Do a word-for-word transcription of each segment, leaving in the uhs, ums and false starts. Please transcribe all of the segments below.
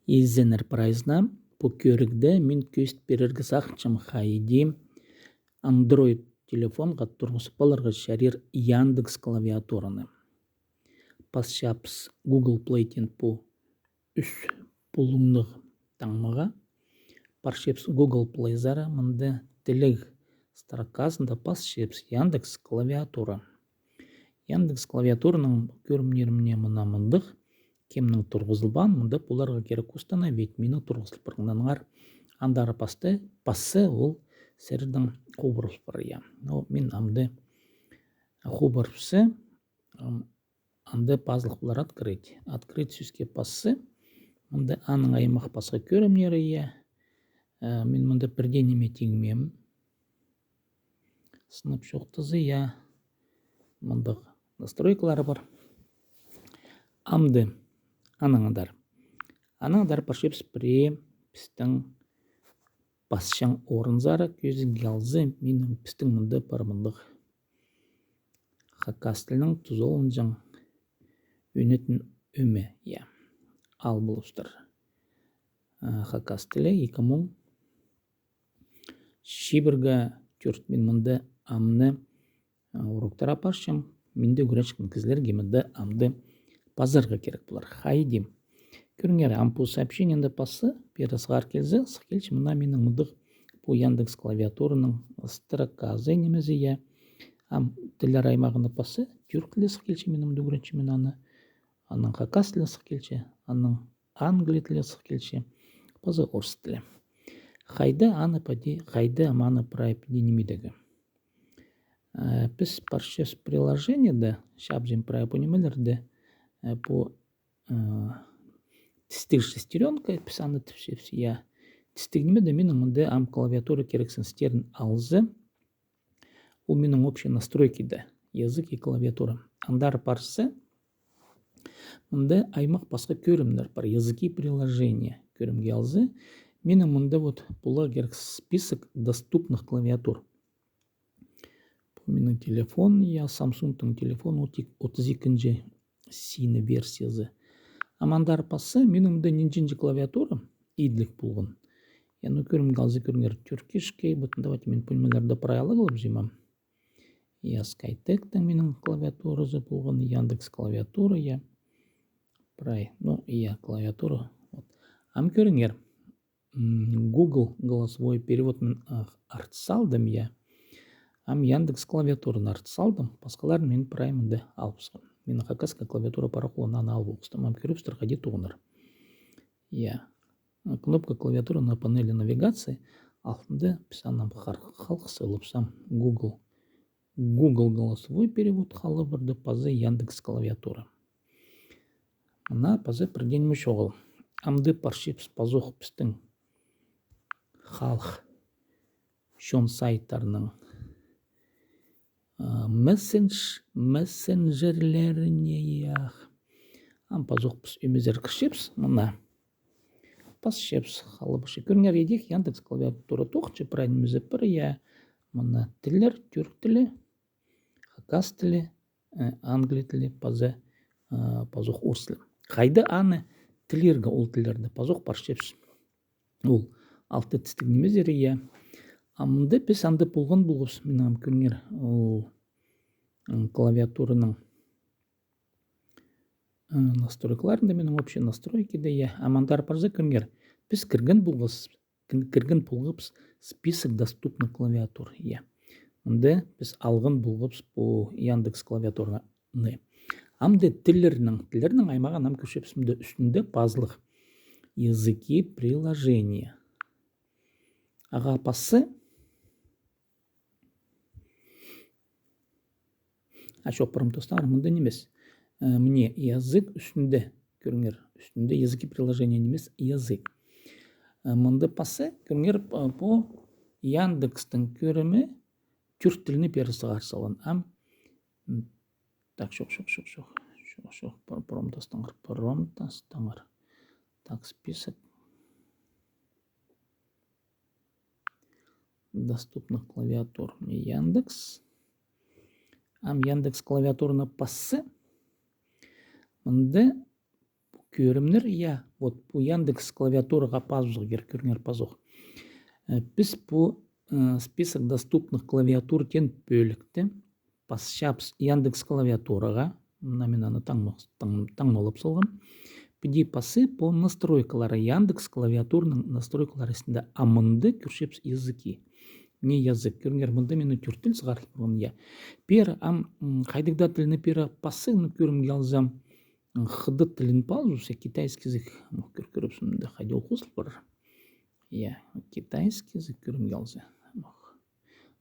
Изеннер прайзына, пу кӧрігде мин кӧзіт пирерге сағынчам, хайди Android телефонға турғызып аларға чарир Яндекс клавиатураны. Пасчабыс Google Play теен пу ӱс пулуңнығ таңмаға. Парчабыс Google Play-зар, мында тілег строказында пасчабыс Яндекс клавиатура. Яндекс клавиатураның кӧрімнері мына мындағ, кемнің турғызылбаан, мында поларға кирек установить, минің турғызыл парғаннаңар. Андар пасты, пасса ол сірернің хубырыл парар, я. Но мин амды хубырыбысса, ам, анда пазылых полар открыть. Открыть сӧске пасса, мында аның аймах пасха кӧрімнері, я. Э, мин мында пірдее ниме тиңмеем. Сынап чоохтаза, я, мындағ настройкалар пар. Амды анаң андар. Анаң андар парчабыс пірее пістің пасчаң орынзар, кӧзідімге алза, минің пістің мында пар мындағ хакас тілінің тузаланҷаң ӧнетін ӧме, я. Ал полыбыстыр. А, хакас тілі, ікі муң чибіргі тӧрт. Мин мында амны, а, уроктар апарчам. Минді ӱгретчеткен кізілерге мында амды пазарға кирек полар. Хайди. Кӧріңер, ам пу сообщениені пасса, пеер сығар килзе, сых килче, мына минің мындағ пу Яндекс клавиатураның строказы нимезі, я. Ам тіллер аймағына пасса, тӱрк тілі сых килче, минің мында ӱгретчем мин аны. Анаң хакас тілі сых килче, анаң англи тілі сых килче, паза орыс тілі. Хайда аны пади, хайда ам аны прай піди нимедегі. Э, піс парчабыс приложениеде, чапчам прай пу нимелерді, э, пу, э, тістіг шестерёнка, піс аны тіпчебіс, я. Тістіг нимеде минің мында ам клавиатура кирексіністерін алза, ол минің общий настройкада, язык и клавиатура. Андар парза, мында аймах пасха кӧрімнер пар, языки приложения. Кӧрімге алза, минің мында вот поларға кирек список доступных клавиатур. Пу минің телефон, я, Самсунтың телефон, отыс ікінҷі сині версиязы. Ам андар пасса, минің мында нинҷе-нинҷе клавиатура идліг полған. Я, ну, кӧрімге алза, кӧріңер, тюркиш кей, вот, давайте мин пу нимелерді прай алып алып чыймам. Я, Скайтектің минің клавиатуразы полған, Яндекс клавиатура, я. Прай, ну, я, клавиатура. Вот. Ам кӧріңер, м, Google голосовой перевод мин, а, артыс салдым, я. Ам Яндекс клавиатураны артыс салдым, пасхаларын мин прай мында алыбысхам. Минің хакасская клавиатура пар, ол аны алып алғыстым. Ам кӧрібістер, хайди тоғынар. Я. Кнопка клавиатуры на панели навигации. Алтында піс аны хар-, халых сылыбысхам. Google. Google голосовой перевод хал парды, паза Яндекс клавиатура. Мына паза пірдеңе чоғыл. Амды парчабыс пазох пістің халых чон сайттарының, а, мессендж-, мессенджерлеріне, я. Ам пазох піс ӧмезер кірчебіс, мына. Пасчабыс, хал парча. Кӧріңер, идӧк Яндекс клавиатура тоғынча, прай нимезі пір, я. Мына тіллер, тюрк тілі, хакас тілі, э, англи тілі, паза, э, пазох орыс тілі. Хайда аны тілирге, ол тіллерні? Пазох парчабыс ол алты тістіг нимезер, я. Амды піс анда полған полғабыс, минің ам кӧріңер, ол, м, клавиатураның, э, настройкаларында, минің общий настройкада, я. Ам андар парза, кӧріңер, піс кірген полғабыс, кір-, кірген полғабыс список доступных клавиатур, я. Мында піс алған полғабыс пу Яндекс клавиатураны. Амды тіллернің, тіллернің аймағын ам кӧрчебіс, мында ӱстӱнде пазылых. Языки приложения. Ағаа пасса, а чох, промптастаңар, мында нимес. Э, мына язык ӱстӱнде, кӧріңер, ӱстӱнде языки приложения нимес, язык. Э, мында пасса, кӧріңер, п-, пу Яндекстің кӧрімі тюрк тіліне пеер сығар салған. Ам, м, так, чох, чох, чох, чох. Чох, чох, пр-, промптастаңар, промптастаңар. Так, список доступных клавиатур. Яндекс. Ам Яндекс клавиатураны пасса, мында кӧрімнер, я, вот пу Яндекс клавиатураға пазыбызарға кирек, кӧріңер, пазох. Э, піс пу, э, список доступных клавиатур теен пӧлікті пасчабыс Яндекс клавиатураға. Мына мин аны таңма-, таң-, таңмалап салғам. Піди пассы пу настройкалары, Яндекс клавиатураның настройкалары істінде. А мында кӧрчебіс языки. Не язык? Кӧріңер, мында мин тӧрт тіл сығарыл парған, я. Пеер ам, м, хайдағ даа тілні пеер пассаң, ну, кӧрімге алзам, м, хыдат тілін пазыбыс, я, китайский язык. М, кӧр-, кӧрібіс, мында хайди ол хозыл парар. Я, китайский язык кӧрімге алза.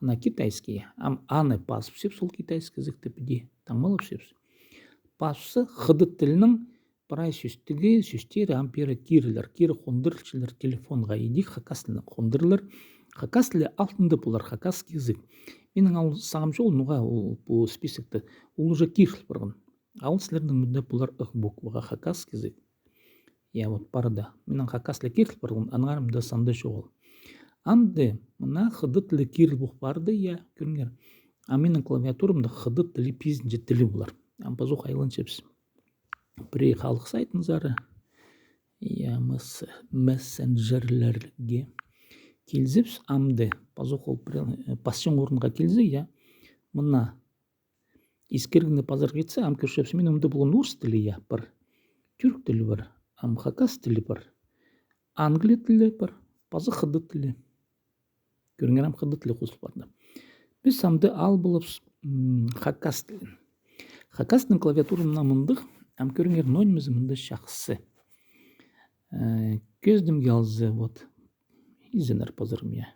Мына китайский, я. Ам аны пазыбысчабыс, ол китайский языкты піди таңмалапчабыс. Пазыбысса, хыдат тілінің прай сӧстігі, сӧстері ам пеер кирілер, кирі хондырылчалар телефонға, иди хакас тілінең хондырылар. Хакас тілі алтында полар, хакасский язык. Минің ал сағам чоғыл, ноға ол, пу списокта ол уже киріл парған. Ал сірернің мында полар ых букваға хакасский язык. Я, вот парды. Минің хакас тілі киріл парған, аннаңар мында санда чоғыл. Амды мына хыдат тілі киріл пол парды, я, кӧріңер. А минің клавиатурамда хыдат тілі пизінҷі тілі полар. Ам пазох айланчабыс. Пірее хылых сайтынзар, я, мес-, мессенджерлерге килзебіс, амды пазох ол пір, э, пасчаң орынға килзе, я, мына искірігні пазарға итсе, ам кӧрчебіс, минің мында полған орыс тілі, я, пір, тӱрк тілі пір, ам хакас тілі пір, англия тілі пір, паза хыдат тілі. Кӧріңер, ам хыдат тілі хозыл парды. Піс амды ал поларбыс, м, хакас тілін. Хакастың клавиатура мына мындағ, ам кӧріңер, но нимезі мында чахсы. Э, кӧзідімге алза, вот, изеннер пазарым, я.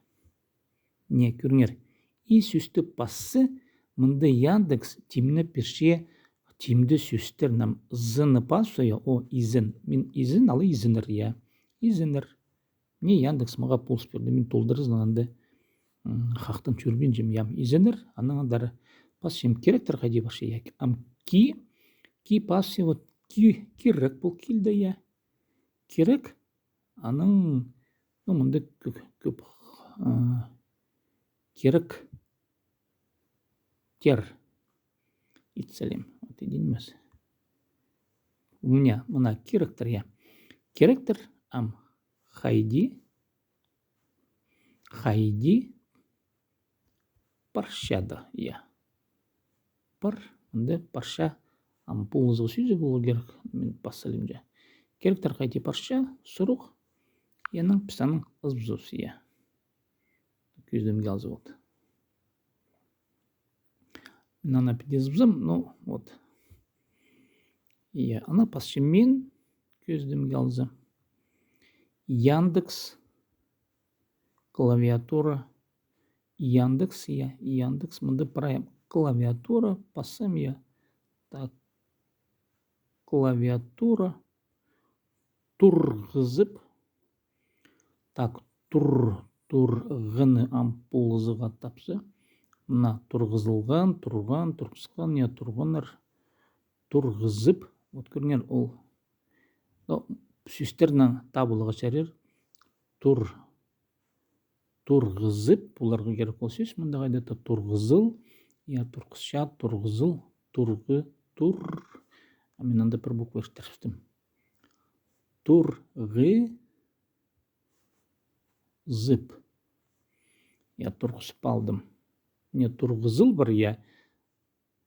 Не, кӧріңер, и сӧсті пасса, мында Яндекс тимнеп пирче тимді сӧстер, ам з-ны пасса, я, о, изен. Мин изен, алай изеннер, я. Изеннер. Не, Яндекс мағаа полыс пирді, мин толдыразынаң анда, м, хахтан чӧрбинчем, я, изеннер, анаң андар пасчам, киректер хайди парча, я. Ам ки, ки пасса, вот, ки, кирек пол килді, я. Кирек, анаң, ну, мында кӧп, кӧп, а, кирек. Тер. Ит салим. Вот, идинмес. У меня мына киректер, я. Киректер, ам, хайди, хайди парча да, я. Пар, мында парча, ам, полызығ сӧзі поларға кирек, мин пас салим че. Киректер хайди парча, сурығ, я, анаң піс анаң ызыбызабыс, я. Кӧзідімге алза, вот. Мин аны піди ызыбызам, ну, вот. Я, аны пасчам мин, кӧзідімге алза. Яндекс клавиатура. Яндекс, я, Яндекс, мында прай клавиатура, пассам, я. Так, клавиатура. Турғызып. Так, тур, турғыны ам полызығ тапса. Мына турғызылған, турған, турғысхан, я, турғаннар. Турғызып. Вот кӧріңер, ол. Но сӧстернең табыларға чарир. Тур, турғызып, поларға кирек ол сӧс, мында хайда-да турғызыл, я, турғысча, турғызыл, турғы, тур. А мин анда пір буква иртірібістім. Турғызып. Я, турғызып алдым. Не, турғызыл пар, я.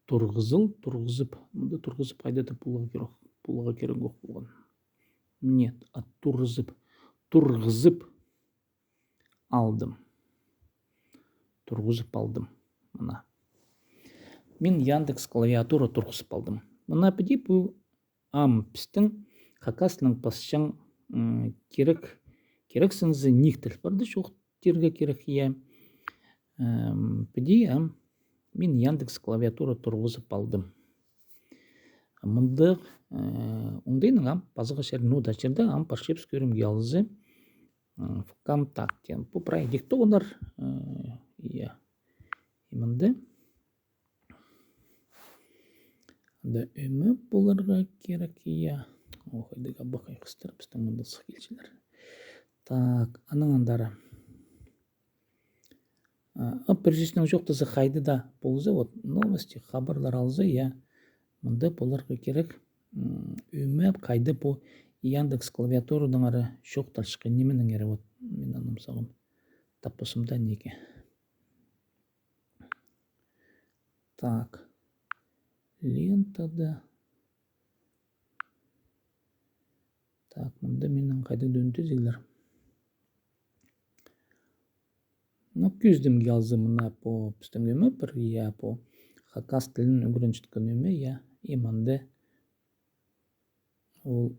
Турғызыл, турғызып. Мында турғызып хайда-да поларға кирек, поларға кирек ох полған. Нет, а турғызып. Турғызып алдым. Турғызып алдым. Мына. Мин Яндекс клавиатура турғызып алдым. Мына піди пу ам пістің хакастың пасчаң, м, кирек, кирек сынзы ниик тіл парды чоохтирға кирек, я. Ам, піди ам мин Яндекс клавиатура турғызып алдым. Мындағ, э, оңдайнаң ам пазарға чарир, ну, даа чирде ам парчабыс, кӧрімге алза, м, ВКонтакте. Пу прай диктоғыннар, э, я. И мында. Анда ӧме поларға кирек, я. Ох, хайдағ абахай хыстар пістің мында сых килчелер. Так, анаң андар. А, а, пір сӧснең чоохтаза, хайда-да полза, вот, новости, хабарлар алза, я, мында поларға кирек, м, ӧме, хайда пу Яндекс клавиатурадаңар чоохталчатхан нименеңер, вот, мин аны сағам таппаспын даа неке. Так. Лентада. Так, мында минің хайдағ-да ӱндезіглер. Ну, кӧзідімге алза, мына пу пістің ӧме пір, я, пу хакас тілін ӱгренчеткен ӧме, я, и мында ол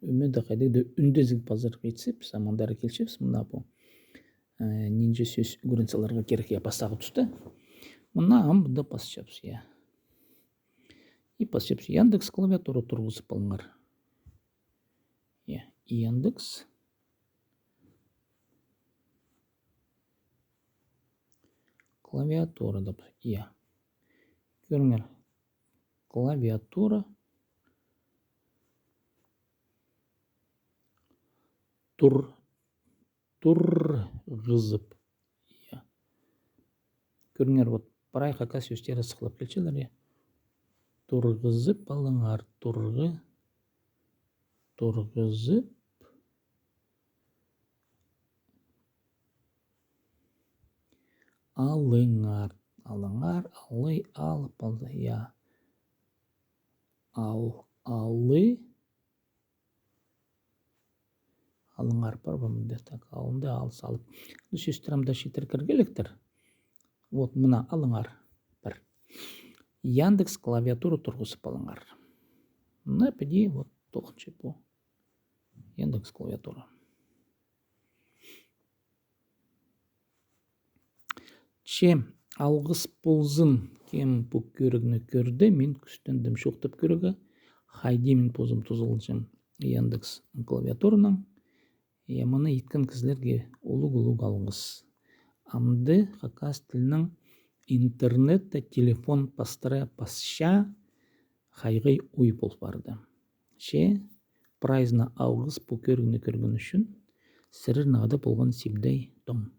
ӧмеде хайдағ-да ӱндезіг пазарға итсе, піс амаңар килчебіс, мына пу, э, нинҷе сӧс ӱгрен саларға кирек, я, пастағы туста. Мына ам мында пасчабыс, я. И пасчабыс, Яндекс клавиатура турғызып алыңар. Я, Яндекс клавиатура деп, я. Кӧріңер, клавиатура тур-, турғызып. Я. Кӧріңер, вот, прай хакас сӧстері сыхлап килчелер, я. Турғызып алыңар, турғы-, турғызып алыңар, алыңар, алый, алып алды, я. Ал-, алы, алыңар пар ба мында, так, алында ал салып. Ну, сӧстерім дее читіре кіргелектер. Вот, мына алыңар пар. Яндекс клавиатура турғызып алыңар. Мына піди, вот, тоғынча пу Яндекс клавиатура. Че, алғыс ползын, кем пу кӧрігні кӧрді, мин кӱстендім чоохтап кӧрерге, хайди мин позым тузаланчам Яндекс клавиатуранаң. Я, мыны иткен кізілерге улуғ-улуғ алғыс. Амды хакас тілінең интернетте телефон пастыра пасча хайғай ой пол парды. Че, прайзына алғыс пу кӧрігні кӧрген ӱчӱн, сірернең хада полған Сибдей Том.